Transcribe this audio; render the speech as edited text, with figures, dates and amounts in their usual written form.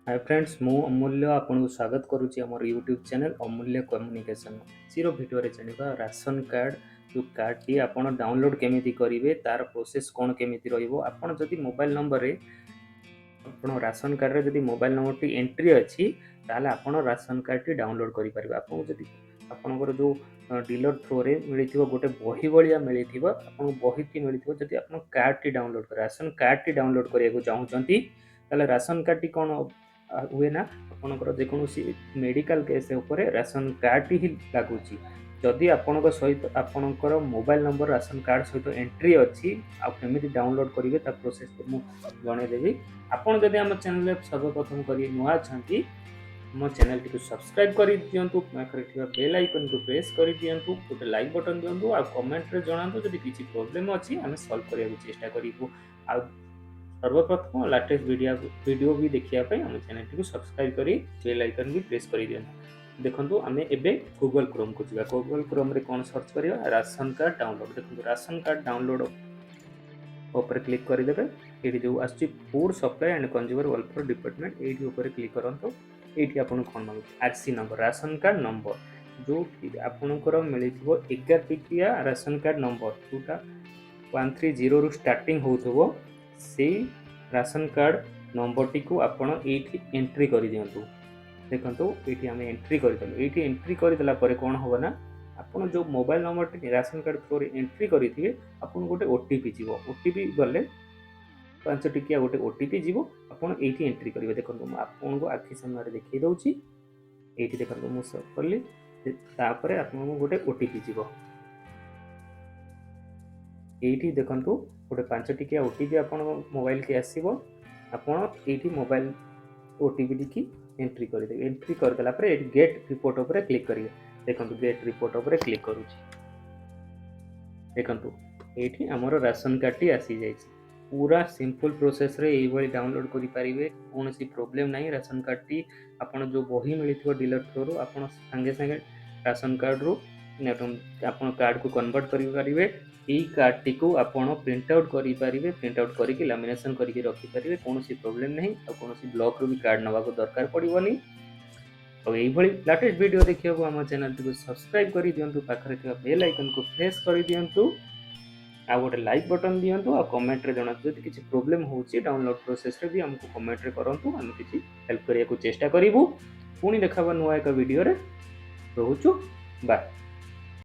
ହାଏ friends, ମୁଁ ଅମୂଲ୍ୟ ଆପଣଙ୍କୁ ସ୍ୱାଗତ କରୁଛି ଆମର ୟୁଟ୍ୟୁବ୍ ଚ୍ୟାନେଲ୍ ଅମୂଲ୍ୟ କମ୍ୟୁନିକେସନ୍। ଆଜିର ଭିଡ଼ିଓରେ ଜାଣିବା ରାସନ କାର୍ଡ଼, ଯେଉଁ କାର୍ଡ଼ଟି ଆପଣ ଡାଉନଲୋଡ଼୍ କେମିତି କରିବେ, ତାର ପ୍ରୋସେସ୍ କ'ଣ କେମିତି ରହିବ। ଆପଣ ଯଦି ମୋବାଇଲ୍ ନମ୍ବରରେ, ଆପଣ ରାସନ କାର୍ଡ଼ରେ ଯଦି ମୋବାଇଲ୍ ନମ୍ବରଟି ଏଣ୍ଟ୍ରି ଅଛି, ତାହେଲେ ଆପଣ ରାସନ କାର୍ଡ଼ଟି ଡାଉନଲୋଡ଼୍ କରିପାରିବେ। ଆପଣଙ୍କୁ ଯଦି ଆପଣଙ୍କର ଯେଉଁ ଡିଲର ଥ୍ରୋରେ ମିଳିଥିବ, ଗୋଟେ ବହି ଭଳିଆ ମିଳିଥିବ, ଆପଣଙ୍କୁ ବହିଟି ମିଳିଥିବ, ଯଦି ଆପଣ କାର୍ଡ଼ଟି ଡାଉନଲୋଡ଼୍ କରିବେ, ରାସନ କାର୍ଡ଼ଟି ଡାଉନଲୋଡ଼୍ କରିବାକୁ ଚାହୁଁଛନ୍ତି, ତାହେଲେ ରାସନ କାର୍ଡ଼ଟି କ'ଣ ହୁଏ ନା, ଆପଣଙ୍କର ଯେକୌଣସି ମେଡ଼ିକାଲ କେସ୍ ଉପରେ ରାସନ କାର୍ଡ଼ଟି ହିଁ ଲାଗୁଛି। ଯଦି ଆପଣଙ୍କ ସହିତ ଆପଣଙ୍କର ମୋବାଇଲ ନମ୍ବର ରାସନ କାର୍ଡ଼ ସହିତ ଏଣ୍ଟ୍ରି ଅଛି, ଆଉ କେମିତି ଡାଉନଲୋଡ଼୍ କରିବେ, ତା ପ୍ରୋସେସ୍ ମୁଁ ଜଣାଇଦେବି। ଆପଣ ଯଦି ଆମ ଚ୍ୟାନେଲରେ ସର୍ବପ୍ରଥମ କରି ନୂଆ ଅଛନ୍ତି, ଆମ ଚ୍ୟାନେଲଟିକୁ ସବସ୍କ୍ରାଇବ୍ କରିଦିଅନ୍ତୁ, ପାଖରେ ଥିବା ବେଲ୍ ଆଇକନ୍କୁ ପ୍ରେସ୍ କରିଦିଅନ୍ତୁ, ଗୋଟେ ଲାଇକ୍ ବଟନ୍ ଦିଅନ୍ତୁ ଆଉ କମେଣ୍ଟରେ ଜଣାନ୍ତୁ ଯଦି କିଛି ପ୍ରୋବ୍ଲେମ୍ ଅଛି, ଆମେ ସଲ୍ଭ କରିବାକୁ ଚେଷ୍ଟା କରିବୁ। ଆଉ ସର୍ବପ୍ରଥମ ଲାଟେଷ୍ଟ ଭିଡ଼ିଓ ବି ଦେଖିବା ପାଇଁ ଆମ ଚ୍ୟାନେଲଟିକୁ ସବସ୍କ୍ରାଇବ୍ କରି ବେଲ୍ ଆଇକନ୍ ବି ପ୍ରେସ୍ କରିଦିଅନ୍ତୁ। ଦେଖନ୍ତୁ, ଆମେ ଏବେ ଗୁଗଲ୍ କ୍ରୋମ୍କୁ ଯିବା। ଗୁଗଲ୍ କ୍ରୋମ୍ରେ କ'ଣ ସର୍ଚ୍ଚ କରିବା? Ration card download. ଦେଖନ୍ତୁ, ରାସନ କାର୍ଡ଼ ଡାଉନଲୋଡ଼୍ ଉପରେ କ୍ଲିକ୍ କରିଦେବେ। ଏଇଠି ଯେଉଁ ଆସୁଛି Food Supply and Consumer Welfare Department, ଏଇଠି ଉପରେ କ୍ଲିକ୍ କରନ୍ତୁ। ଏଇଠି ଆପଣଙ୍କୁ କ'ଣ ମାଗୁଛି? RC number, ration card number. ଯେଉଁଠି ଆପଣଙ୍କର ମିଳିଥିବ 11 ଟିକିଆ ରାସନ କାର୍ଡ଼ ନମ୍ବର, ଯେଉଁଟା 130ରୁ ଷ୍ଟାର୍ଟିଂ ହେଉଥିବ, ସେଇ ରାସନ କାର୍ଡ଼ ନମ୍ବରଟିକୁ ଆପଣ ଏଇଠି ଏଣ୍ଟ୍ରି କରିଦିଅନ୍ତୁ। ଦେଖନ୍ତୁ, ଏଇଠି ଆମେ ଏଣ୍ଟ୍ରି କରିଦେଲୁ। ଏଇଠି ଏଣ୍ଟ୍ରି କରିଦେଲା ପରେ କ'ଣ ହେବ ନା, ଆପଣ ଯେଉଁ ମୋବାଇଲ ନମ୍ବରଟି ରାସନ କାର୍ଡ଼ ଥ୍ରୋରେ ଏଣ୍ଟ୍ରି କରିଥିବେ, ଆପଣଙ୍କୁ ଗୋଟେ ଓଟିପି ଯିବ। ଓଟିପି ଗଲେ 5 ଟିକିଆ ଗୋଟେ ଓଟିପି ଯିବ, ଆପଣ ଏଇଠି ଏଣ୍ଟ୍ରି କରିବେ। ଦେଖନ୍ତୁ, ମୁଁ ଆପଣଙ୍କୁ ଆଖି ସାମ୍ନାରେ ଦେଖାଇ ଦେଉଛି। ଏଇଠି ଦେଖନ୍ତୁ, ମୁଁ ସର୍ଚ୍ଚ କଲି, ତାପରେ ଆପଣଙ୍କୁ ଗୋଟେ ଓଟିପି ଯିବ। ଏଇଠି ଦେଖନ୍ତୁ, ଗୋଟେ 5 ଟିକିଆ ଓଟିପି ଆପଣଙ୍କ ମୋବାଇଲକି ଆସିବ। ଆପଣ ଏଇଠି ମୋବାଇଲ ଓଟିପିଟିକି ଏଣ୍ଟ୍ରି କରିଦେବେ। ଏଣ୍ଟ୍ରି କରିଦେଲା ପରେ ଏଇଠି ଗେଟ୍ ରିପୋର୍ଟ ଉପରେ କ୍ଲିକ୍ କରିବେ। ଦେଖନ୍ତୁ, ଗେଟ୍ ରିପୋର୍ଟ ଉପରେ କ୍ଲିକ୍ କରୁଛି। ଦେଖନ୍ତୁ, ଏଇଠି ଆମର ରାସନ କାର୍ଡ଼ଟି ଆସିଯାଇଛି। ପୁରା ସିମ୍ପଲ୍ ପ୍ରୋସେସ୍ରେ ଏଇଭଳି ଡାଉନଲୋଡ଼୍ କରିପାରିବେ, କୌଣସି ପ୍ରୋବ୍ଲେମ୍ ନାହିଁ। ରାସନ କାର୍ଡ଼ଟି ଆପଣ ଯେଉଁ ବହି ମିଳିଥିବ ଡିଲର ଥ୍ରୋରୁ, ଆପଣ ସାଙ୍ଗେ ସାଙ୍ଗେ ରାସନ କାର୍ଡ଼ରୁ ଆପଣ କାର୍ଡ଼କୁ କନଭର୍ଟ କରିପାରିବେ। ଏଇ କାର୍ଡ଼ଟିକୁ ଆପଣ ପ୍ରିଣ୍ଟ ଆଉଟ୍ କରିପାରିବେ। ପ୍ରିଣ୍ଟ ଆଉଟ୍ କରିକି ଲାମିନେସନ୍ କରିକି ରଖିପାରିବେ, କୌଣସି ପ୍ରୋବ୍ଲେମ୍ ନାହିଁ। ଆଉ କୌଣସି ବ୍ଲକରୁ ବି କାର୍ଡ଼ ନେବାକୁ ଦରକାର ପଡ଼ିବନି। ଆଉ ଏଇଭଳି ଲାଟେଷ୍ଟ ଭିଡ଼ିଓ ଦେଖିବାକୁ ଆମ ଚ୍ୟାନେଲଟିକୁ ସବସ୍କ୍ରାଇବ୍ କରିଦିଅନ୍ତୁ, ପାଖରେ ଥିବା ବେଲ୍ ଆଇକନ୍କୁ ପ୍ରେସ୍ କରିଦିଅନ୍ତୁ ଆଉ ଗୋଟେ ଲାଇକ୍ ବଟନ୍ ଦିଅନ୍ତୁ। ଆଉ କମେଣ୍ଟରେ ଜଣାନ୍ତୁ ଯଦି କିଛି ପ୍ରୋବ୍ଲେମ୍ ହେଉଛି ଡାଉନଲୋଡ଼୍ ପ୍ରୋସେସ୍ରେ ବି, ଆମକୁ କମେଣ୍ଟରେ କରନ୍ତୁ, ଆମେ କିଛି ହେଲ୍ପ କରିବାକୁ ଚେଷ୍ଟା କରିବୁ। ପୁଣି ଦେଖାହେବା ନୂଆ ଏକ ଭିଡ଼ିଓରେ। ରହୁଛୁ, ବାଏ।